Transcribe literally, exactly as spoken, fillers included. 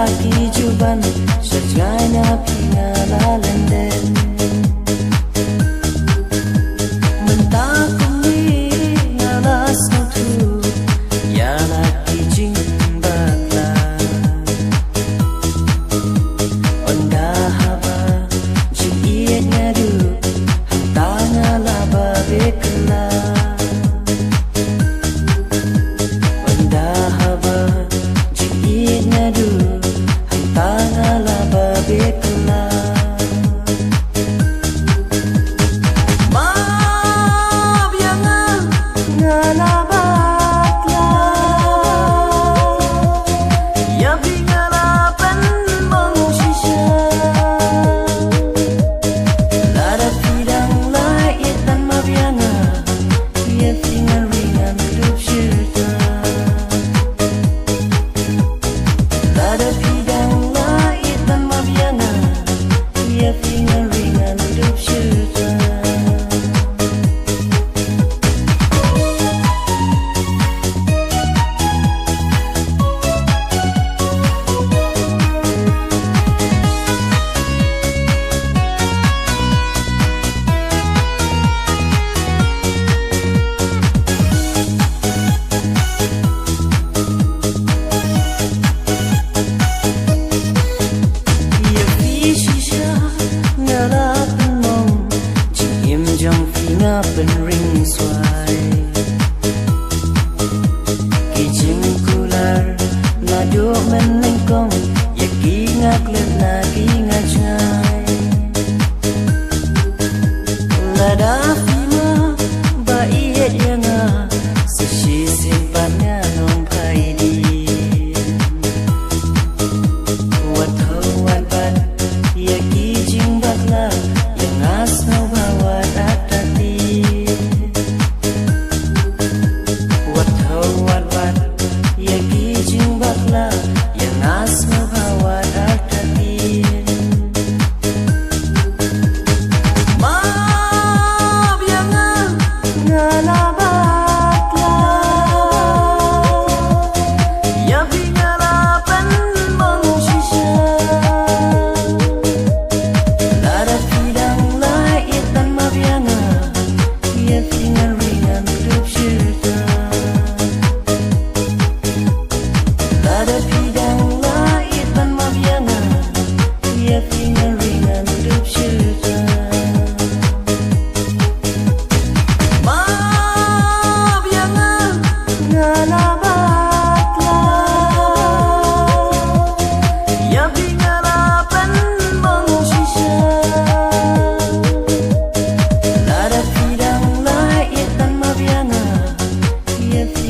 Ki juban sha jngai na phi nga la lyndet. Mynta kumne nga la sngewthuh ïa la ki jingbakla. Ynda haba jingïeit nga duh, hangta nga la ba beh kylla. Ynda haba jingïeit nga duh, hangta nga la ba beh kylla. Ma biang nga, nga la ba kylla. Ïa phi nga la pynbong shisha. Lada phi dang la ïeit tang ma biang nga, ïa phi ngan ri ngan dup shisha. Lada phi dang la ïeit tang ma biang nga, ïa phi ngan ri ngan dup shisha. Ïa phi shisha nga la pynmong, jingim jong phi nga pynring swai. Ki jingkular naduh mynnyngkong, ïa ki nga klet na ki nga jngai. Lada phi ma ba ïeit ïa nga, sa shisien pat ngan ong phi dei. Wat thaw wat bat ïa ki jingbakla, ïa nga sngewbha wat atat ïa. Wat thaw wat bat ïa ki jingbakla, ïa nga sngewbha wat atat ïa. Ma biang nga, nga la ba kylla. Ïa phi nga la pynbong shisha. Lada phi dang la ïeit tang ma biang nga, ïa phi ngan ri ngan dup shisha. Lada phi dang la ïeit tang ma biang nga, ïa phi ngan ri ngan dup shisha. Ma biang nga, nga la ba kylla. Ïa phi nga la pynbong shisha. Lada phi dang la ïeit tang ma biang nga, ïa phi